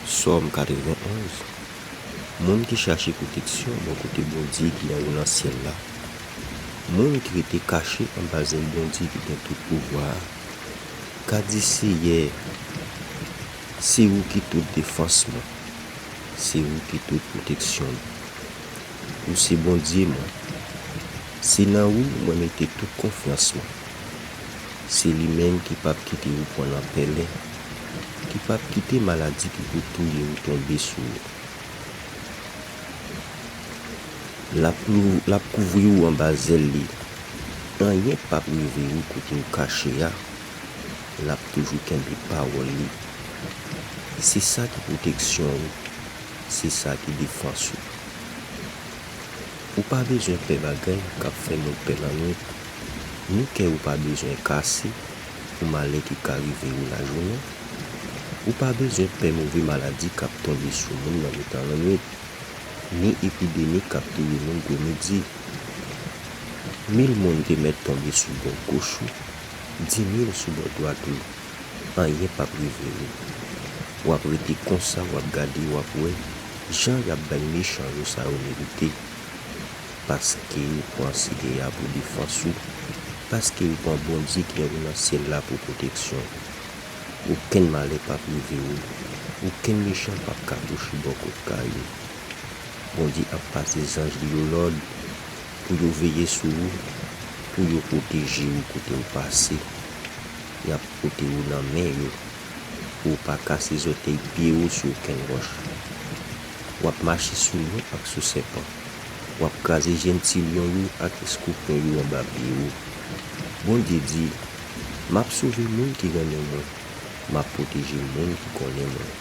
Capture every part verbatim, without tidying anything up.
Sòm katrevenn-onz. Moun ki chache pwoteksyon bò kote Bondye ki anwo nan syèl la, moun ki rete kache anba zèl Bondye ki gen tout pouvwa a, ka di, Seyè, se ou ki tout defans mwen, se ou ki tout pwoteksyon mwen. Ou se Bondye mwen. Se nan ou mwen mete tout konfyans mwen. Se li menm ki p ap kite ou pran nan pèlen, ki p ap kite maladi ki pou touye ou tonbe sou ou. L ap lou-, l ap kouvri ou anba zèl li. Anyen p ap rive ou kote ou kache a. L ap toujou kenbe pawòl li. Se sa ki pwoteksyon ou, se sa ki defans ou. Ou pa bezwen pè bagay k ap fè moun pè lannwit, ni kè ou pa bezwen kase pou malè ki ka rive ou lajounen. Ou pa bezwen pè move maladi k ap tonbe sou moun nan mitan lannwit, ni epidemi k ap touye moun gwo midi. Mil moun te mèt tonbe sou bò goch ou, dimil sou bò dwat ou, anyen p ap rive ou. W ap rete konsa, w ap gade, w ap wè jan y ap bay mechan yo sa yo merite. Paske ou pran Seyè a pou defans ou, paske ou pran Bondye ki anwo nan syèl la pou pwoteksyon ou. Okenn malè p ap rive ou, okenn mechan p ap ka kouche bò kot kay ou. Bondye ap pase zanj li yo lòd pou yo veye sou ou, pou yo pwoteje ou kote ou pase. Y ap pote ou nan men yo, pou w pa kase zòtèy pye ou sou okenn wòch. W ap mache sou lyon ak sou sèpan. W ap kraze jenn ti lyon yo ak eskopyon yo anba pye ou. Bondye di, M ap sove moun ki renmen mwen, m ap pwoteje moun ki konnen mwen.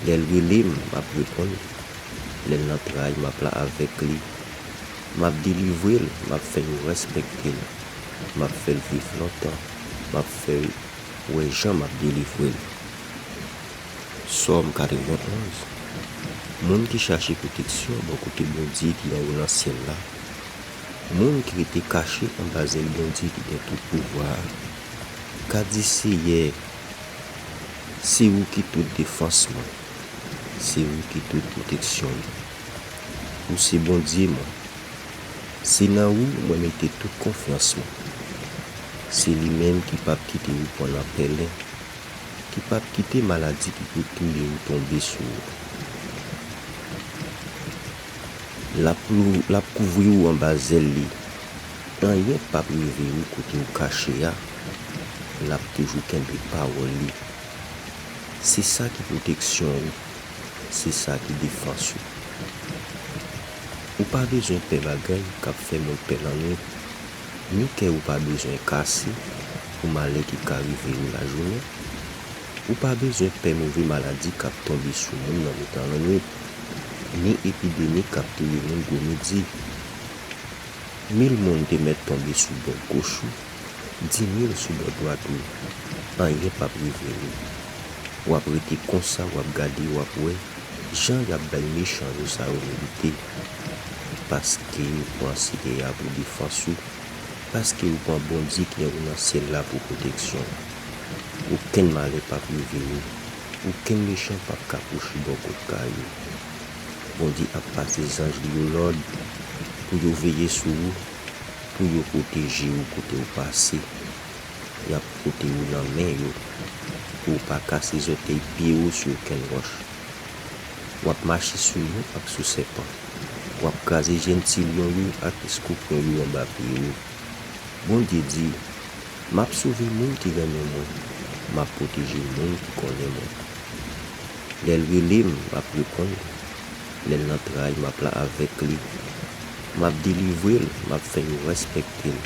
Lè l rele m, m ap reponn li. Lè l nan tray, m ap la avèk li. M ap delivre l, m ap fè yo respekte l. M ap fè l viv lontan, m ap fè l wè jan m ap delivre l. Sòm katrevenn-onz. Moun ki chache pwoteksyon bò kote Bondye ki anwo nan syèl la, moun ki rete kache anba zèl Bondye ki gen tout pouvwa a, ka di, Seyè, se ou ki tout defans mwen, se ou ki tout pwoteksyon mwen. Ou se Bondye mwen. Se nan ou mwen mete tout konfyans mwen. Se li menm ki p ap kite ou pran nan pèlen, ki p ap kite maladi ki pou touye ou tonbe sou ou. L ap lou-, l ap kouvri ou anba zèl li. Anyen p ap rive ou kote ou kache a. L ap toujou kenbe pawòl li. Se sa ki pwoteksyon ou, se sa ki defans ou. Ou pa bezwen pè bagay k ap fè moun pè lannwit, ni kè ou pa bezwen kase pou malè ki ka rive ou lajounen. Ou pa bezwen pè move maladi k ap tonbe sou moun nan mitan lannwit, ni epidemi k ap touye moun gwo midi. Mil moun te mèt tonbe sou bò goch ou, dimil sou bò dwat ou, anyen p ap rive ou. W ap rete konsa, w ap gade, w ap wè jan y ap bay mechan yo sa yo merite. Paske ou pran Seyè a pou defans ou, paske ou pran Bondye ki anwo nan syèl la pou pwoteksyon ou. Okenn malè p ap rive ou, okenn mechan p ap ka kouche bò kot kay ou. Bondye ap pase zanj li yo lòd pou yo veye sou ou, pou yo pwoteje ou kote ou pase. Y ap pote ou nan men yo, pou w pa kase zòtèy pye ou sou okenn wòch. W ap mache sou lyon ak sou sèpan. W ap kraze jenn ti lyon yo ak eskopyon yo anba pye ou. Bondye di, M ap sove moun ki renmen mwen, m ap pwoteje moun ki konnen mwen. Lè l rele m, m ap reponn li. Lè l nan tray, m ap la avèk li. M ap delivre l, m ap fè yo respekte l.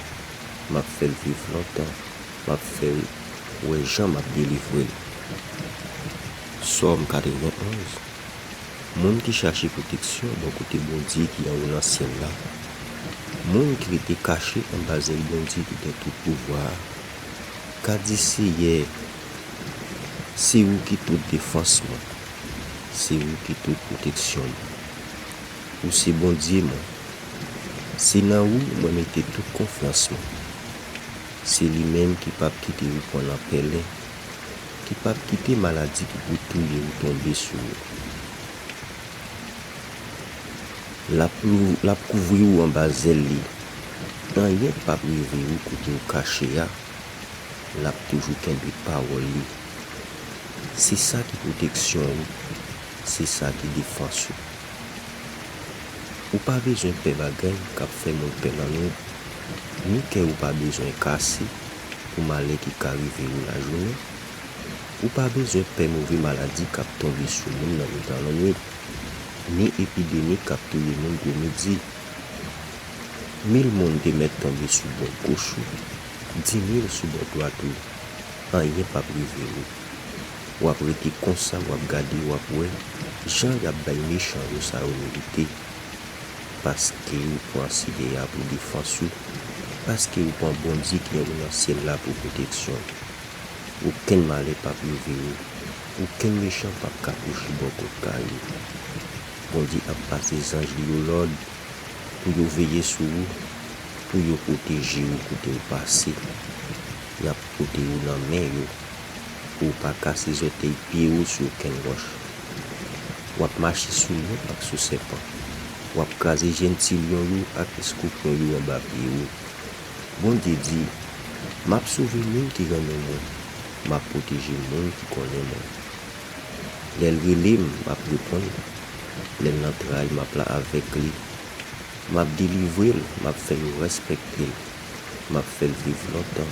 M ap fè l viv lontan, m ap fè l wè jan m ap delivre l. Sòm katrevenn-onz. Moun ki chache pwoteksyon bò kote Bondye ki anwo nan syèl la, moun ki rete kache anba zèl Bondye ki gen tout pouvwa a, ka di, Seyè, se ou ki tout defans mwen, se ou ki tout pwoteksyon mwen. Ou se Bondye mwen. Se nan ou mwen mete tout konfyans mwen. Se li menm ki p ap kite ou pran nan pèlen, Li p ap kite maladi ki pou touye ou tonbe sou ou. L ap lou-, l ap kouvri ou anba zèl li. Anyen p ap rive ou kote ou kache a. L ap toujou kenbe pawòl li. Se sa ki pwoteksyon ou. Se sa ki defans ou. Ou pa bezwen pè bagay k ap fè moun pè lannwit, ni kè ou pa bezwen kase pou malè ki ka rive ou lajounen. Ou pa bezwen pè move maladi k ap tonbe sou moun nan mitan lannwit, ni epidemi k ap touye moun gwo midi. Mil moun te mèt tonbe sou bò goch ou, dimil sou bò dwat ou, anyen p ap rive ou. W ap rete konsa, w ap gade, w ap wè jan y ap bay mechan yo sa yo merite. Paske ou pran Seyè a pou defans ou, paske ou pran Bondye ki anwo nan syèl la pou pwoteksyon ou. Okenn malè p ap rive ou, okenn mechan p ap ka kouche bò kot kay ou. Bondye ap pase zanj li yo lòd pou yo veye sou ou, pou yo pwoteje ou kote ou pase. Y ap pote ou nan men yo, pou ou pa kase zòtèy pye ou sou okenn wòch. W ap mache sou lyon ak sou sèpan. W ap kraze jenn ti lyon yo ak eskopyon yo anba pye ou. Bondye di, m ap sove moun ki renmen mwen, m ap pwoteje moun ki konnen mwen. Lè l rele m, m ap reponn li. Lè l nan tray, m ap la avèk li. M ap delivre l, m ap fè yo rèspèkte l, m ap fè l viv lontan,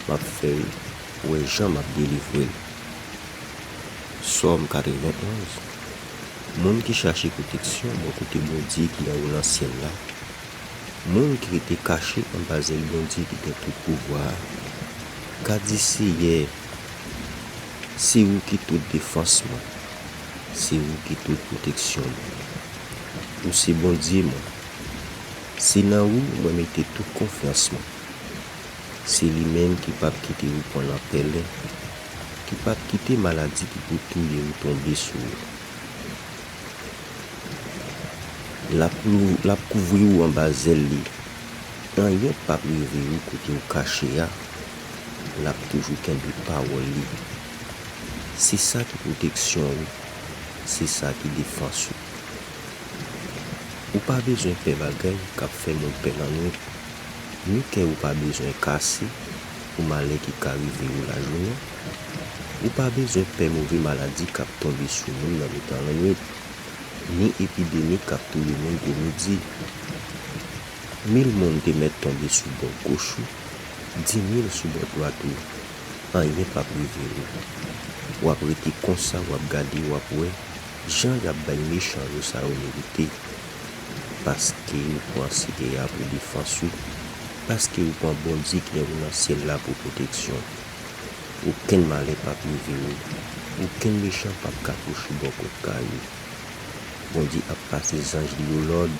m ap fè l wè jan m ap delivre l. Sòm katrevenn onz. Moun ki chache pwoteksyon bò kote Bondye ki anwo nan syèl la, moun ki rete kache anba zèl Bondye ki gen tout pouvwa a, ka di, Seyè, se ou ki tout defans mwen, se ou ki tout pwoteksyon mwen. Ou se Bondye mwen. Se nan ou mwen mete tout konfyans mwen. Se li menm ki p ap kite ou pran nan pèlen, ki p ap kite maladi ki pou touye ou tonbe sou ou. L ap lou-, l ap kouvri ou anba zèl li. Anyen p ap rive ou kote ou kache a. L ap toujou kenbe pawòl li. Se sa ki pwoteksyon ou. Se sa ki defans ou. Ou pa bezwen pè bagay k ap fè moun pè lannwit, ni kè ou pa bezwen kase pou malè ki ka rive ou lajounen. Ou pa bezwen pè move maladi k ap tonbe sou moun nan mitan lannwit, ni epidemi k ap touye moun gwo midi. Mil moun te mèt tonbe sou bò goch ou, dimil sou bò dwat ou, anyen p ap rive ou. W ap rete konsa, w ap gade, w ap wè jan y ap bay mechan yo sa yo merite. Paske ou pran Seyè a pou defans ou, paske ou pran Bondye ki anwo nan syèl la pou pwoteksyon ou. Okenn malè p ap rive ou, okenn mechan p ap ka kouche bò kot kay ou. Bondye ap pase zanj li yo lòd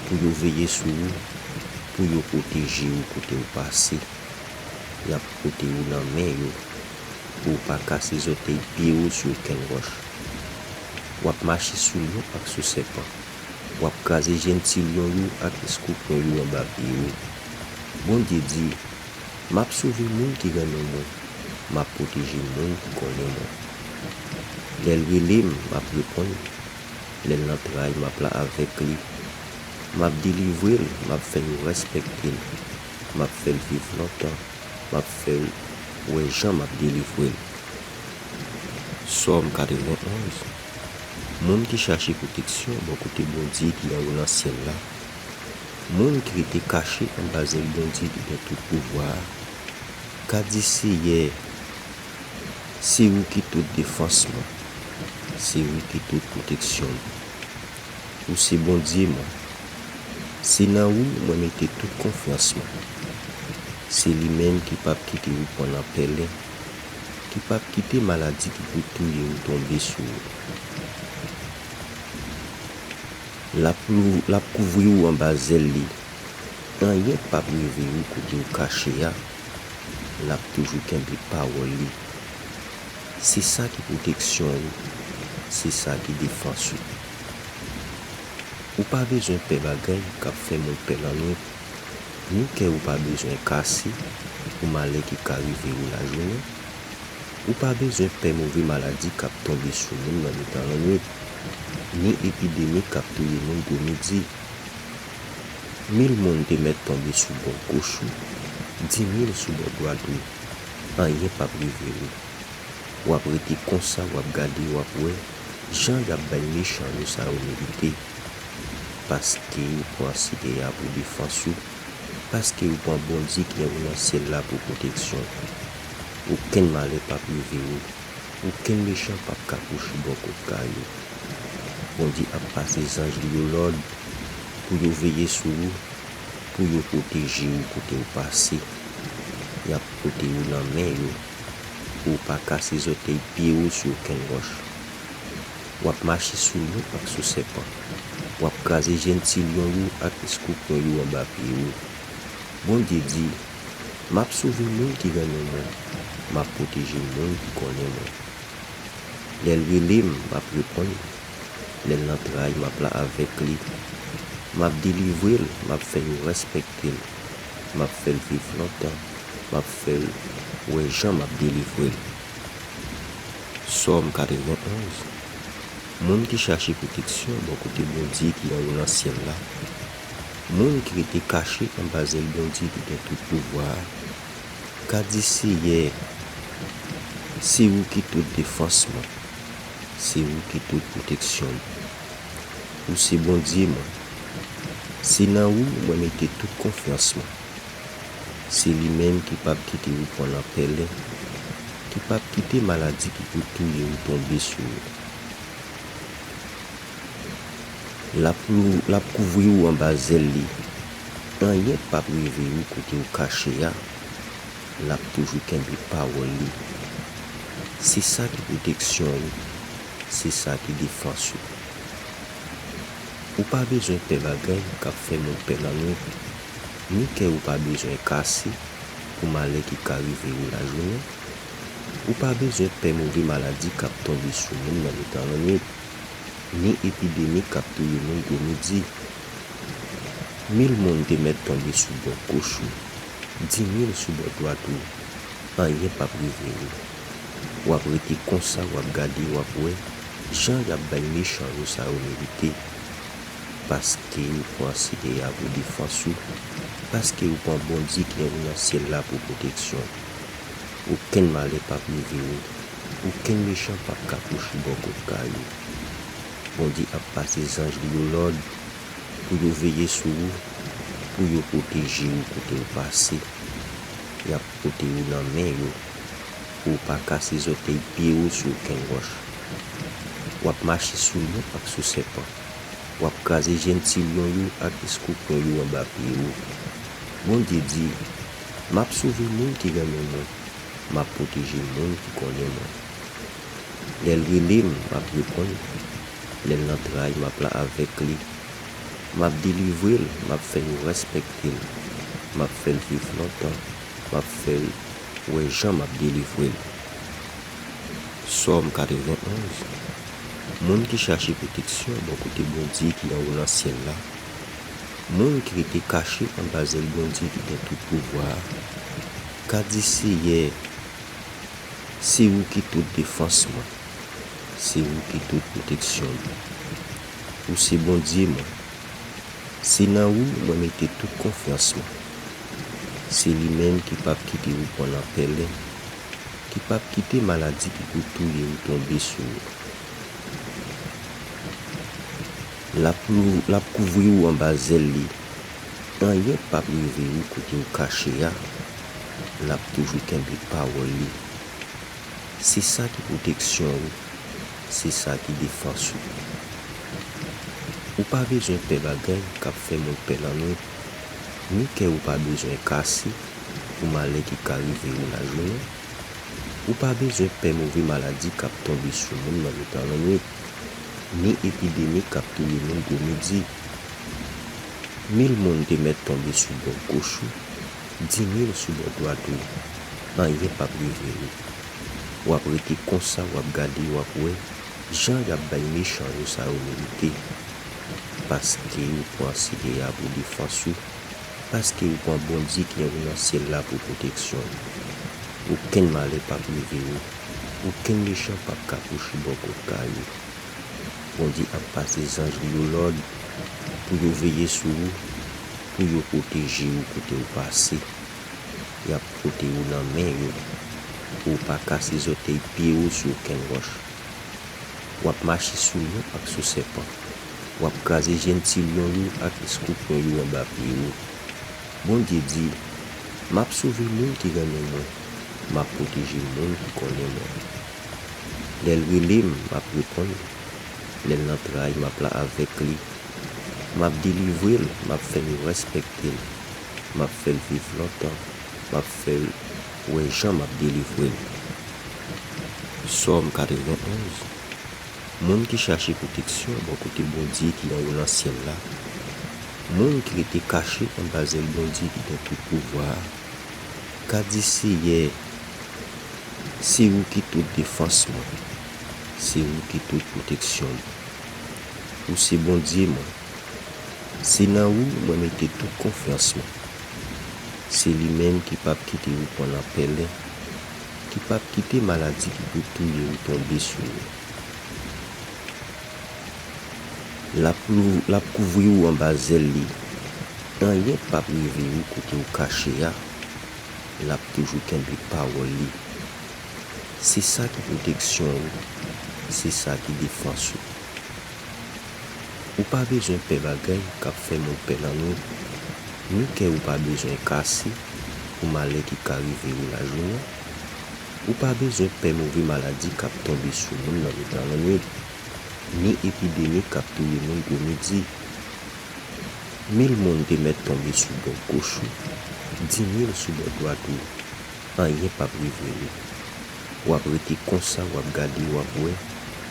pou yo veye sou ou, pou yo pwoteje ou kote ou pase. Y ap pote ou nan men yo, pou w pa kase zòtèy pye w sou okenn wòch. W ap mache sou lyon ak sou sèpan. W ap kraze jenn ti lyon yo ak eskopyon yo anba pye w. Bondye di, m ap sove moun ki renmen mwen, m ap pwoteje moun ki konnen mwen. Lè l rele m, m ap reponn li. Lè l nan tray, m ap la avèk li. M ap delivre l, m ap fè yo rèspèkte l. M ap fè l viv lontan, m ap fè l wè jan m ap delivre l. Sòm katrevenn onz. Moun ki chache pwoteksyon bò kote Bondye ki anwo nan syèl la, moun ki rete kache anba zèl Bondye ki gen tout pouvwa a, ka di, Seyè, se ou ki tout defans mwen, se ou ki tout pwoteksyon mwen. Ou se Bondye mwen. Se nan ou mwen mete tout konfyans mwen. Se li menm ki p ap kite ou pran nan pèlen, ki p ap kite maladi ki pou touye ou tonbe sou ou. L ap lou-, l ap kouvri ou anba zèl li. Anyen p ap rive ou kote ou kache a. L ap toujou kenbe pawòl li. Se sa ki pwoteksyon ou, se sa ki defans ou. Ou pa bezwen pè bagay k ap fè moun pè lannwit, ni kè ou pa bezwen kase pou malè ki ka rive ou lajounen. Ou pa bezwen pè move maladi k ap tonbe sou moun nan mitan lannwit, ni epidemi k ap touye moun gwo midi. Mil moun te mèt tonbe sou bò goch ou, di mil sou bò dwat ou, anyen p ap rive ou. W ap rete konsa, w ap gade, w ap wè jan y ap bay mechan yo sa yo merite. Paske ou pran Seyè a pou defans ou, paske ou pran Bondye ki anwo nan syèl la pou pwoteksyon. Okenn malè p ap rive ou, okenn mechan p ap ka kouche bò kot kay ou. Bondye ap pase zanj li yo lòd pou yo veye sou ou, pou yo pwoteje ou kote w pase. Y ap pote ou nan men yo, pou w pa kase zòtèy pye w sou okenn wòch. W ap mache sou lyon ak sou sèpan. W ap kraze jenn ti lyon yo ak eskopyon yo anba pye w. Bondye di, M ap sove moun ki renmen mwen, m ap pwoteje moun ki konnen mwen. Lè l rele m, m ap reponn li. Lè l nan tray, m ap la avèk li. M ap delivre l, m ap fè yo respekte l. M ap fè l viv lontan, m ap fè l wè jan m ap delivre l. Sòm katrevenn onz. Moun ki chache pwoteksyon bò kote Bondye ki anwo nan syèl la, moun ki rete kache anba zèl Bondye ki gen tout pouvwa a, ka di, Seyè, se ou ki tout defans mwen, se ou ki tout pwoteksyon m. Ou se Bondye mwen. Se nan ou mwen mete tout konfyans mwen. Se li menm ki p ap kite ou pran nan pèlen, ki p ap kite maladi ki pou touye ou tonbe sou ou. L ap lou-, l ap kouvri ou anba zèl li. Anyen p ap rive ou kote ou kache a. L ap toujou kenbe pawòl li. Se sa ki pwoteksyon ou, se sa ki defans ou. Ou pa bezwen pè bagay k ap fè moun pè lannwit, ni kè ou pa bezwen kase pou malè ki ka rive ou lajounen. Ou pa bezwen pè move maladi k ap tonbe sou moun nan mitan lannwit, ni epidemi k ap touye moun gwo midi. Mil moun te mèt tonbe sou bò goch ou, di mil sou bò dwat ou, anyen p ap rive ou. W ap rete konsa, w ap gade, w ap wè jan y ap bay mechan yo sa yo merite. Paske ou pran Seyè a pou defans ou, paske ou pran Bondye ki anwo nan syèl la pou pwoteksyon. Okenn malè p ap rive ou, okenn mechan p ap ka kouche bò kot kay ou. Bondye ap pase zanj li yo lòd pou yo veye sou ou, pou yo pwoteje ou kote ou pase. Y ap pote ou nan men yo, pou w pa kase zòtèy pye w sou okenn wòch. W ap mache sou lyon ak sou sèpan. W ap kraze jenn ti lyon yo ak eskopyon yo anba pye w. Bondye di, M ap sove moun ki renmen mwen, m ap pwoteje moun ki konnen mwen. Lè l rele m, m ap reponn li. Lè l nan tray, m ap la avèk li. M ap delivre l, m ap fè yo respekte l. M ap fè l viv lontan, m ap fè l wè jan m ap delivre l. Sòm katrevenn onz. Moun ki chache pwoteksyon bò kote Bondye ki anwo nan syèl la, moun ki rete kache anba zèl Bondye ki gen tout pouvwa a, ka di, Seyè, se ou ki tout defans mwen, se ou ki tout pwoteksyon m. Ou se Bondye mwen. Se nan ou mwen mete tout konfyans mwen. Se li menm ki p ap kite ou pran nan pèlen, ki p ap kite maladi ki pou touye ou tonbe sou ou. L ap lou-, l ap kouvri ou anba zèl li. Anyen p ap rive ou kote ou kache a. L ap toujou kenbe pawòl li. Se sa ki pwoteksyon ou, se sa ki defans ou. Ou pa bezwen pè bagay k ap fè moun pè lannwit, ni kè ou pa bezwen kase pou malè ki ka rive ou lajounen. Ou pa bezwen pè move maladi k ap tonbe sou moun nan mitan lannwit, ni epidemi k ap touye moun gwo midi. Mil moun te mèt tonbe sou bò goch ou, di mil sou bò dwat ou, anyen p ap rive ou. W ap rete konsa, w ap gade, w ap wè jan y ap bay mechan yo sa yo merite. Paske ou pran Seyè a pou defans ou, paske ou pran Bondye ki anwo nan syèl la pou pwoteksyon. Okenn malè p ap rive ou, Okenn mechan p ap ka kouche bò kot kay ou. Bondye ap pase zanj li yo lòd pou yo veye sou ou, pou yo pwoteje ou kote w pase. Y ap pwote ou nan men yo, pou w pa kase zòtèy pye w sou okenn wòch. W ap mache sou lyon ak sou sèpan. W ap kraze jenn ti lyon yo ak eskopyon yo anba pye w. Bondye di, M ap sove moun ki renmen mwen, m ap pwoteje moun ki konnen mwen. Lè l rele m, m ap reponn li. Lè l nan tray, m ap la avèk li. M ap delivre l, m ap fè yo respekte l. M ap fè l viv lontan, m ap fè l wè jan m ap delivre l. Sòm katrevenn onz. Moun ki chache pwoteksyon bò kote Bondye ki anwo nan syèl la, moun ki rete kache anba zèl Bondye ki gen tout pouvwa a, ka di, Seyè, se ou ki tout defans mwen, se ou ki tout pwoteksyon mwen. Ou se Bondye mwen. Se nan ou mwen mete tout konfyans mwen. Se li menm ki p ap kite ou pran nan pèlen, ki p ap kite maladi ki pou touye ou tonbe sou ou. L ap lou-, l ap kouvri ou anba zèl li. Anyen p ap rive ou kote ou kache a. L ap toujou kenbe pawòl li. Se sa ki pwoteksyon ou, se sa ki defans ou. Ou pa bezwen pè bagay k ap fè moun pè lannwit, ni kè ou pa bezwen kase pou malè ki ka rive ou lajounen. Ou pa bezwen pè move maladi k ap tonbe sou moun nan mitan lannwit, ni epidemi k ap touye moun gwo midi. Mil moun te mèt tonbe sou bò goch ou, dimil sou bò dwat ou, anyen p ap rive ou. W ap rete konsa, w ap gade, w ap wè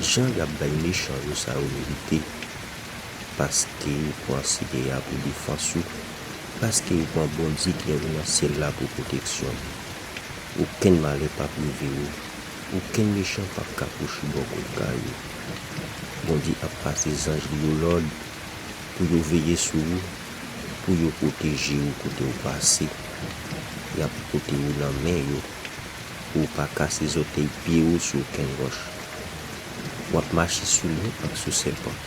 jan y ap bay mechan yo sa yo merite. Paske ou pran Seyè a pou defans ou, paske ou pran Bondye ki anwo nan syèl la pou pwoteksyon ou. Okenn malè p ap rive ou, okenn mechan p ap ka kouche bò kot kay ou. Bondye ap pase zanj li yo lòd pou yo veye sou ou, pou yo pwoteje ou kote ou pase. Y ap pwote ou nan men yo, pou w pa kase zòtèy pye w sou okenn wòch. W ap mache sou lyon ak sou sèpan.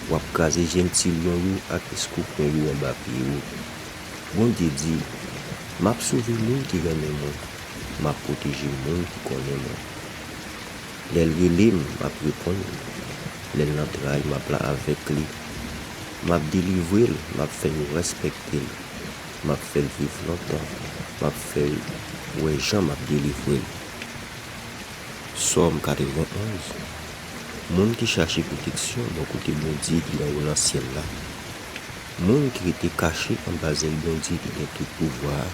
W ap kraze jenn ti lyon yo ak eskopyon yo anba pye w. Bondye di, M ap sove moun ki renmen mwen, m ap pwoteje moun ki konnen mwen. Lè l rele m, m ap reponn li. Lè l nan tray, m ap la avèk li. M ap delivre l, m ap fè yo respekte l. M ap fè l viv lontan, m ap fè l wè jan m ap delivre l. Sòm katrevenn onz. Moun ki chache pwoteksyon bò kote Bondye ki anwo nan syèl la, moun ki rete kache anba zèl Bondye ki gen tout pouvwa a,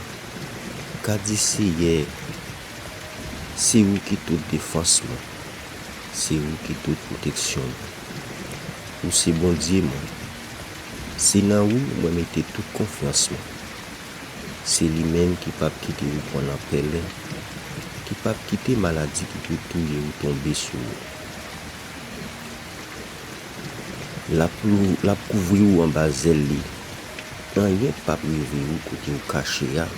ka di, Seyè, se ou ki tout defans mwen, se ou ki tout pwoteksyon mwen. Ou se Bondye mwen. Se nan ou mwen mete tout konfyans mwen. Se li menm ki p ap kite ou pran nan pèlen, ki p ap kite maladi ki pou touye ou tonbe sou ou. L ap lou-, l ap kouvri ou anba zèl li. Anyen p ap rive ou kote ou kache a.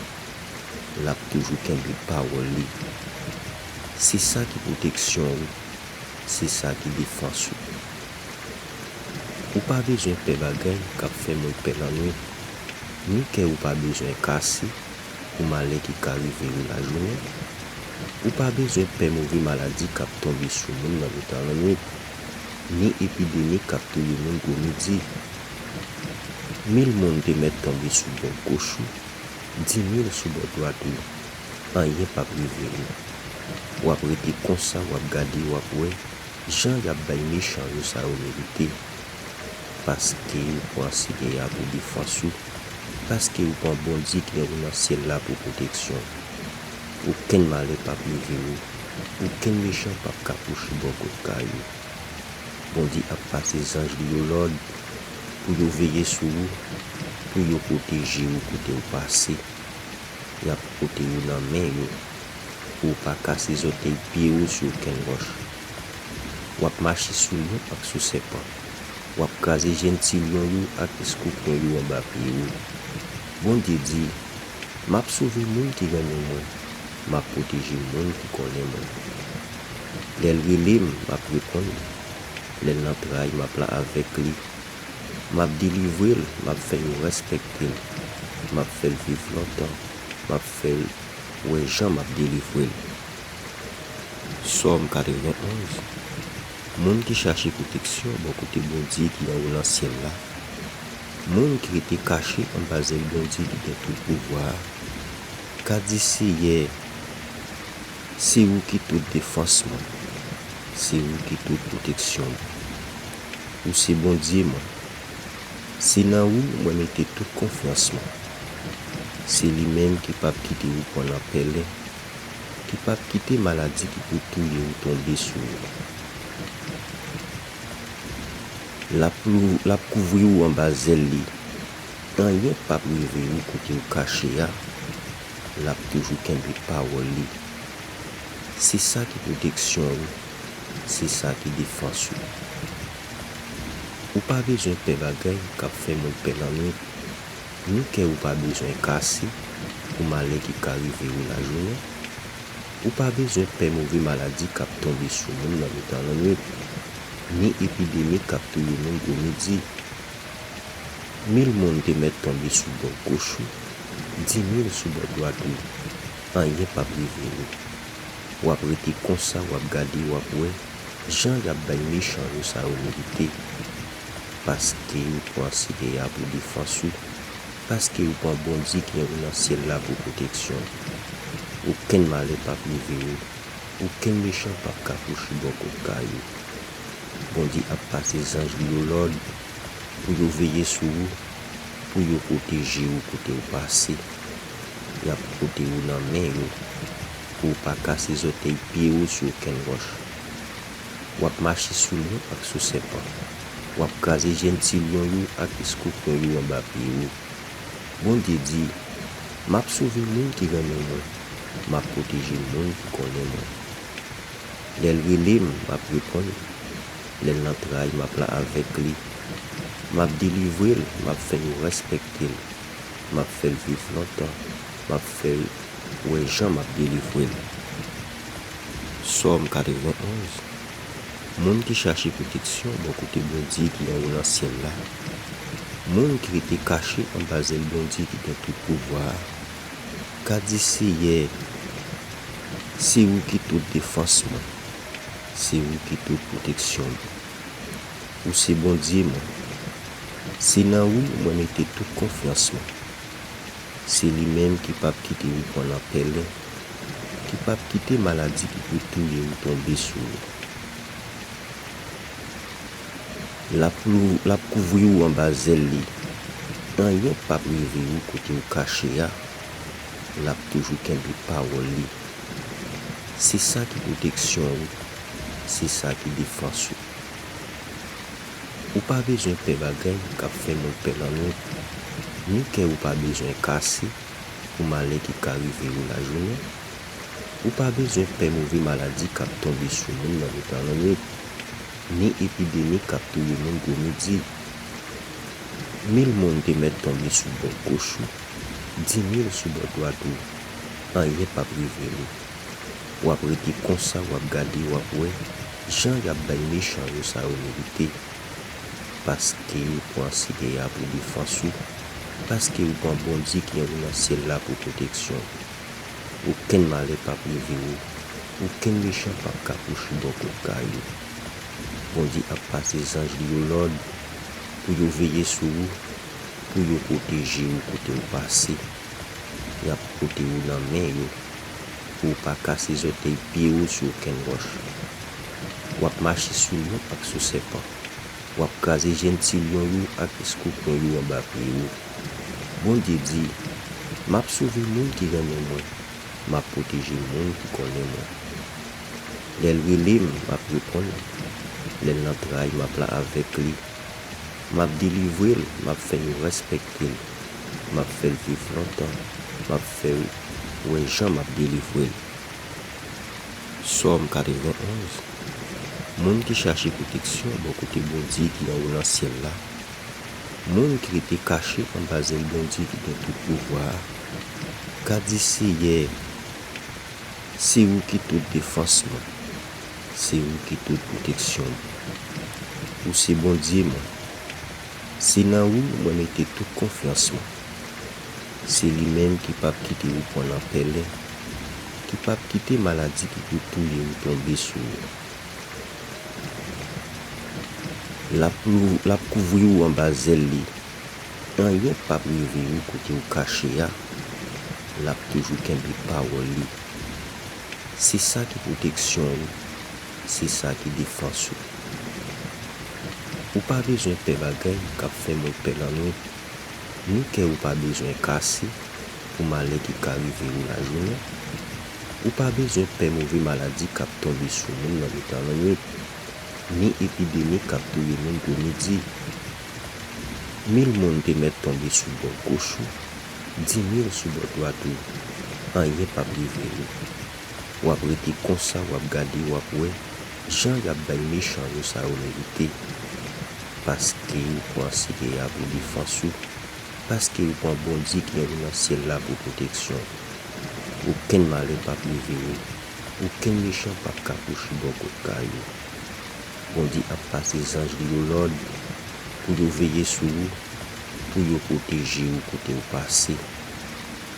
L ap toujou kenbe pawòl li. Se sa ki pwoteksyon ou, se sa ki defans ou. Ou pa bezwen pè bagay k ap fè moun pè lannwit, ni kè ou pa bezwen kase pou malè ki ka rive ou lajounen. Ou pa bezwen pè move maladi k ap tonbe sou moun nan mitan lannwit, ni epidemi k ap touye moun gwo midi. Mil moun te mèt tonbe sou bò goch ou, dimil sou bò dwat ou, anyen p ap rive ou. W ap rete konsa, w ap gade, w ap wè jan y ap bay mechan yo sa yo merite. Paske ou pran Seyè a pou defans ou, paske ou pran Bondye ki anwo nan syèl la pou pwoteksyon ou. Okenn malè p ap rive ou, okenn mechan p ap ka kouche bò kot kay ou. Bondye ap pase zanj li yo lòd pou yo veye sou ou, pou yo pwoteje ou kote ou pase. Y ap pwote ou nan men yo, pou w pa kase zòtèy pye w sou okenn wòch. W ap mache sou lyon ak sou sèpan. W ap kraze jenn ti lyon yo ak eskopyon yo anba pye w. Bondye di, M ap sove moun ki renmen mwen, m ap pwoteje moun ki konnen mwen. Lè l rele m, m ap reponn li. Lè l nan tray, m ap la avèk li. M ap delivre l, m ap fè yo respekte l. M ap fè l viv lontan. M ap fè l wè jan m ap delivre l. Sòm katrevenn onz. Moun ki chache pwoteksyon bò kote Bondye ki anwo nan syèl la, moun ki rete kache anba zèl Bondye ki gen tout pouvwa a, ka di, Seyè, se ou ki tout defans mwen, se ou ki tout pwoteksyon mwen. Ou se Bondye mwen. Se nan ou mwen mete tout konfyans mwen. Se li menm ki p ap kite ou pran nan pèlen, ki p ap kite maladi ki pou touye ou tonbe sou ou. L ap lou-, l ap kouvri ou anba zèl li. Anyen p ap rive ou kote ou kache a. L ap toujou kenbe pawòl li. Se sa ki pwoteksyon ou, se sa ki defans ou. Ou pa bezwen pè bagay k ap fè moun pè lannwit, ni kè ou pa bezwen kase pou malè ki ka rive ou lajounen. Ou pa bezwen pè move maladi k ap tonbe sou moun nan mitan lannwit, ni epidemi k ap touye moun gwo midi. Mil moun te mèt tonbe sou bò goch ou, dimil sou bò dwat ou, anyen p ap rive ou. W ap rete konsa, w ap gade, w ap wè jan y ap bay mechan yo sa yo merite. Paske ou pran Seyè a pou defans ou, paske ou pran Bondye ki anwo nan syèl la pou pwoteksyon ou. Okenn malè p ap rive ou, okenn mechan p ap ka kouche bò kot kay ou. Bondye ap pase zanj li yo lòd pou yo veye sou ou, pou yo pwoteje ou kote ou pase. Y ap pote ou nan men yo, pou ou pa kase zòtèy pye ou sou okenn wòch. W ap mache sou lyon ak sou sèpan. W ap kraze jèn ti lyon yo ak eskopyon yo anba pye ou. Bondye di, M ap sove moun ki renmen mwen, m ap pwoteje moun ki konnen mwen. Lè l rele m, m ap reponn li. Lè l nan tray, m ap la avèk li. M ap delivre l, m ap fè yo respekte l. M ap fè l viv lontan, m ap fè l wè jan m ap delivre l. Sòm katrevenn onz. Moun ki chache pwoteksyon bò kote Bondye ki anwo nan syèl la, moun ki rete kache anba zèl Bondye ki gen tout pouvwa a, ka di, Seyè, se ou ki tout defans mwen, se ou ki tout pwoteksyon mwen. Ou se Bondye mwen. Se nan ou mwen mete tout konfyans mwen. Se li menm ki p ap kite ou pran nan pèlen, ki p ap kite maladi ki pou touye ou tonbe sou ou. L ap lou-, l ap kouvri ou anba zèl li. Anyen p ap rive ou kote ou kache a. L ap toujou kenbe pawòl li. Se sa ki pwoteksyon ou, se sa ki defans ou. Ou pa bezwen pè bagay k ap fè moun pè lannwit, ni kè ou pa bezwen kase pou malè ki ka rive ou lajounen. Ou pa bezwen pè move maladi k ap tonbe sou moun nan mitan lannwit, ni epidemi k ap touye moun gwo midi. Mil moun te mèt tonbe sou bò goch ou, dimil sou bò dwat ou, anyen p ap rive ou. W ap rete konsa, w ap gade, w ap wè jan y ap bay mechan yo sa yo merite. Paske ou pran Seyè a pou defans ou, paske ou pran Bondye ki anwo nan syèl la pou pwoteksyon ou. Okenn malè p ap rive ou, okenn mechan p ap ka kouche bò kot kay ou. Bondye ap pase zanj li yo lòd pou yo veye sou ou, pou yo pwoteje ou kote ou pase. Y ap pote ou nan men yo, pou ou pa kase zòtèy pye ou sou okenn wòch. W ap mache sou lyon ak sou sèpan. W ap kraze jèn ti lyon yo ak eskopyon yo anba pye ou. Bondye di, M ap sove moun ki renmen mwen, m ap pwoteje moun ki konnen mwen. Lè l rele m, m ap reponn li. Lè l nan tray, m ap la avèk li. M ap delivre l, m ap fè yo respekte l. M ap fè l viv lontan, m ap fè l wè jan m ap delivre l. Sòm katrevenn onz. Moun ki chache pwoteksyon bò kote Bondye ki anwo nan syèl la, moun ki rete kache anba zèl Bondye ki gen tout pouvwa a, ka di, Seyè, se ou ki tout defans mwen, Se ou ki tout pwoteksyon m. Ou se Bondye mwen. Se nan ou mwen mete tout konfyans mwen. Se li menm ki p ap kite ou pran nan pèlen, ki p ap kite maladi ki pou touye ou tonbe sou ou. L ap lou-, l ap kouvri ou anba zèl li. Anyen p ap rive ou kote ou kache a. L ap toujou kenbe pawòl li. Se sa ki pwoteksyon ou, se sa ki defans ou. Ou pa bezwen pè bagay k ap fè moun pè lannwit, ni kè ou pa bezwen kase pou malè ki ka rive ou lajounen. Ou pa bezwen pè move maladi k ap tonbe sou moun nan mitan lannwit, ni epidemi k ap touye moun gwo midi. Mil moun te mèt tonbe sou bò goch ou, dimil sou bò dwat ou, anyen p ap rive ou. W ap rete konsa, w ap gade, w ap wè jan y ap bay mechan yo sa yo merite. Paske ou pran Seyè a pou defans ou, paske ou pran Bondye ki anwo nan syèl la pou pwoteksyon ou. Okenn malè p ap rive ou, okenn mechan p ap ka kouche bò kot kay ou. Bondye ap pase zanj li yo lòd pou yo veye sou ou, pou yo pwoteje ou kote ou pase.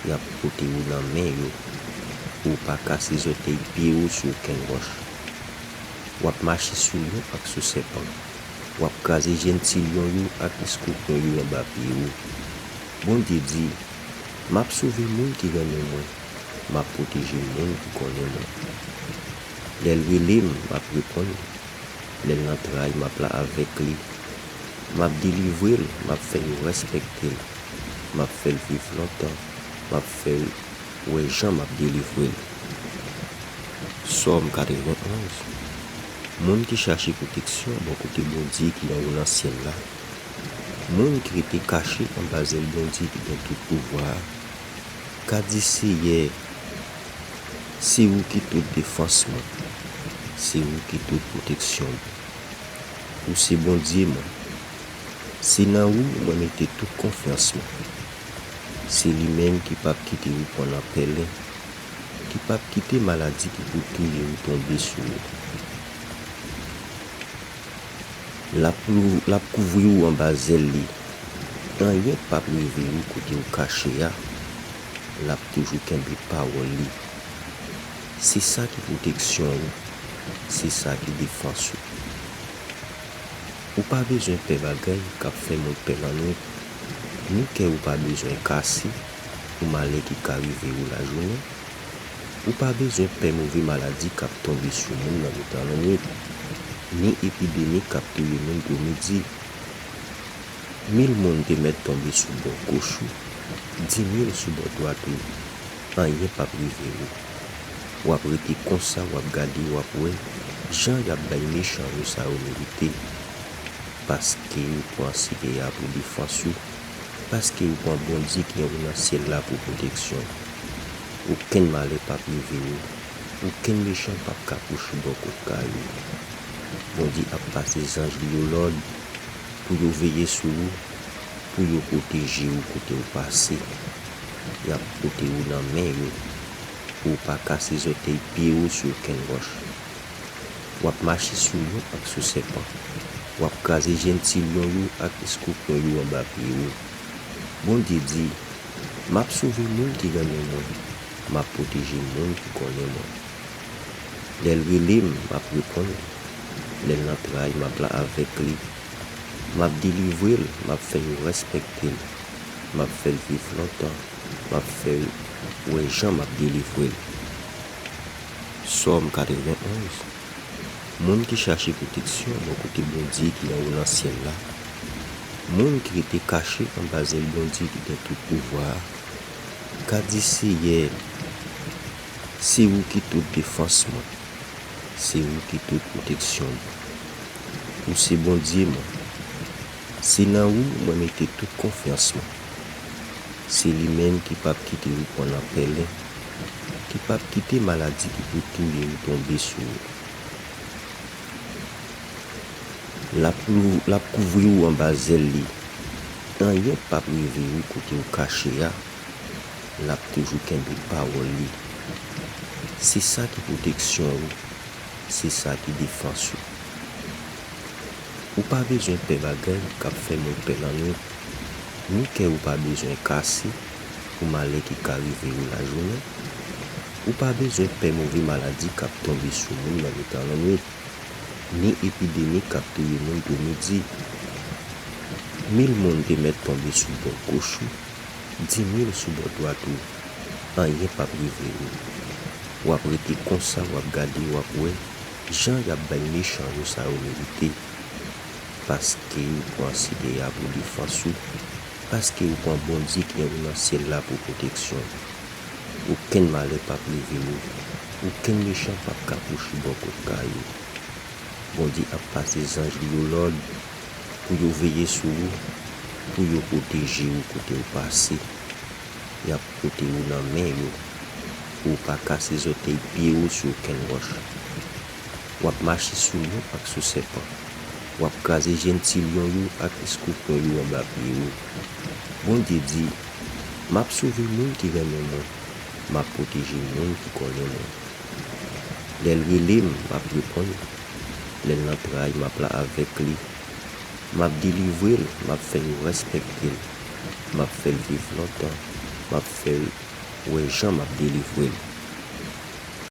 Y ap pote ou nan men yo, pou ou pa kase zòtèy pye ou sou okenn wòch. W ap mache sou lyon ak sou sèpan. W ap kraze jèn ti lyon yo ak eskopyon yo anba pye ou. Bondye di, m ap sove moun ki renmen mwen, m ap pwoteje moun ki konnen mwen. Lè l rele m, m ap reponn li. Lè l nan tray, m ap la avèk li. M ap delivre l, m ap fè yo respekte l. M ap fè l viv lontan, m ap fè l wè jan m ap delivre l. Sòm katreven onz. Moun ki chache pwoteksyon bò kote Bondye ki anwo nan syèl la, moun ki rete kache anba zèl Bondye ki gen tout pouvwa a, ka di, Seyè, se ou ki tout defans mwen, se ou ki tout pwoteksyon mwen. Ou se Bondye mwen. Se nan ou mwen mete tout konfyans mwen. Se li menm ki p ap kite ou pran nan pèlen, ki p ap kite maladi ki pou touye ou tonbe sou ou. L ap lou-, l ap kouvri ou anba zèl li. Anyen p ap rive ou kote ou kache a. L ap toujou kenbe pawòl li. Se sa ki pwoteksyon ou, se sa ki defans ou. Ou pa bezwen pè bagay k ap fè moun pè lannwit, ni kè ou pa bezwen kase pou malè ki ka rive ou lajounen. Ou pa bezwen pè move maladi k ap tonbe sou moun nan mitan lannwit, ni epidemi k ap touye moun gwo midi. Mil moun te mèt tonbe sou bò goch ou, dimil sou bò dwat ou, anyen p ap rive ou. W ap rete konsa, w ap gade, w ap wè jan y ap bay mechan yo sa yo merite. Paske ou pran Seyè a pou defans ou, paske ou pran Bondye ki anwo nan syèl la pou pwoteksyon ou. Okenn malè p ap rive ou, okenn mechan p ap ka kouche bò kot kay ou. Bondye ap pase zanj li yo lòd pou yo veye sou ou, pou yo pwoteje ou kote ou pase. Y ap pote ou nan men yo, pou ou pa kase zòtèy pye ou sou okenn wòch. W ap mache sou lyon ak sou sèpan. W ap kraze jèn ti lyon yo ak eskopyon yo anba pye ou. Bondye di, m ap sove moun ki renmen mwen, m ap pwoteje moun ki konnen mwen. Lè l rele m, m ap reponn li. Lè l nan tray, m ap la avèk li. M ap delivre l, m ap fè yo respekte l. M ap fè l viv lontan, m ap fè l wè jan m ap delivre l. Sòm katreven onz. Moun ki chache pwoteksyon bò kote Bondye ki anwo nan syèl la, moun ki rete kache anba zèl Bondye ki gen tout pouvwa a, ka di, Seyè, se ou ki tout defans mwen, se ou ki tout pwoteksyon mwen. Ou se Bondye mwen. Se nan ou mwen mete tout konfyans mwen. Se li menm ki p ap kite ou pran nan pèlen, ki p ap kite maladi ki pou touye ou tonbe sou ou. L ap lou-, l ap kouvri ou anba zèl li. Anyen p ap rive ou kote ou kache a. L ap toujou kenbe pawòl li. Se sa ki pwoteksyon ou, se sa ki defans ou. Ou pa bezwen pè bagay k ap fè moun pè lannwit, ni kè ou pa bezwen kase pou malè ki ka rive ou lajounen. Ou pa bezwen pè move maladi k ap tonbe sou moun nan mitan lannwit, ni epidemi k ap touye moun gwo midi. Mil moun te mèt tonbe sou bò goch ou, dimil sou bò dwat ou, anyen p ap rive ou. W ap rete konsa, w ap gade, w ap wè jan y ap bay mechan yo sa yo merite. Paske ou pran Seyè a pou defans ou, paske ou pran Bondye ki gen ou nan syèl la pou pwoteksyon ou. Okenn malè p ap rive ou, okenn mechan p ap ka pwoche bò kot kay ou. Bondye ap pase zanj li yo lòd pou yo veye sou ou, pou yo pwoteje ou kote w pase. Y ap pote ou nan men yo, pou w pa kase zòtèy pye w sou okenn wòch. W ap mache sou lyon ak sou sèpan. W ap kraze jenn ti lyon yo ak eskopyon yo anba pye w. Bondye di, M ap sove moun ki renmen mwen, m ap pwoteje moun ki konnen mwen. Lè l rele m, m ap reponn. Lè l nan tray, m ap la avèk li. M ap delivre l, m ap fè yo respekte l. M ap fè l viv lontan, m ap fè l wè jan m ap delivre l.